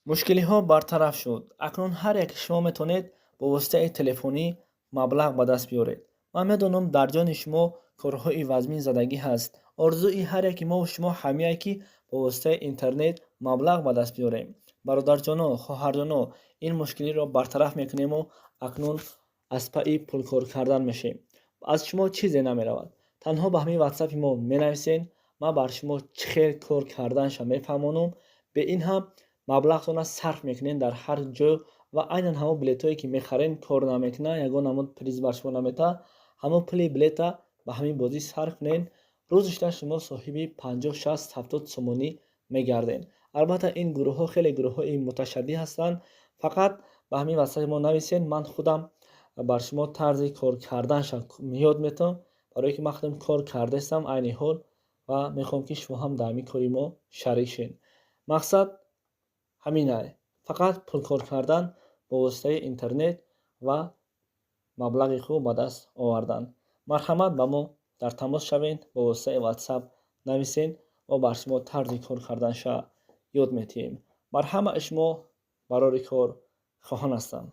Мушкилиҳо бартараф шуд. Акнун ҳар яке шумо метавонед бо воситаи телефонӣ маблағ ба даст биёред. Ман медонам, дар ҷони шумо корҳои вазмин задагӣ ҳаст. Орзуи ҳар яки мову шумо ҳамияе, ки бо воситаи интернет маблағ ба даст биёрем. Бародарҷоно, хоҳарҷоно, ин мушкилиро бартараф мекунему акнун аз пайи пулкор кардан мешавем. Аз шумо чизе намеравад, танҳо ба ҳамин ватсапи мо менависен. Ман бар шумо чӣ хел кор карданша мефаҳмонам. Бе ин ҳам маблағтона сарф мекунед дар ҳар ҷо ва айнан ҳамон билетҳое, ки мехарен, кор намекунад, ягон намуд приз бар шумо наметаҳад. Ҳамон пули билета ба ҳамин бозӣ сарф кунед, рӯзишта шумо соҳиби 50, 60, 70 сомонӣ мегардед. Албатта, ин гурӯҳҳо хеле гурӯҳҳои муташаддид ҳастанд. Фақат ба ҳамин ватсапи мо нависен, ман худам бар шумо тарзи кор карданша ёд метавам, барое ки ман худам кор кардаистам айни ҳол ва мехоҳам, ки шумо ҳам дар ҳамин кори мо шарик шавед. Мақсад ҳаминае: фақат пулкор кардан бо воситаи интернет ва маблағи хуб ба даст овардан. Марҳамат, ба мо дар тамос шавед, бо воситаи ватсап нависен, мо бар шумо тарзи кор карданша ёд метиҳем. Бар ҳамаи шумо барори кор хоҳон ҳастам.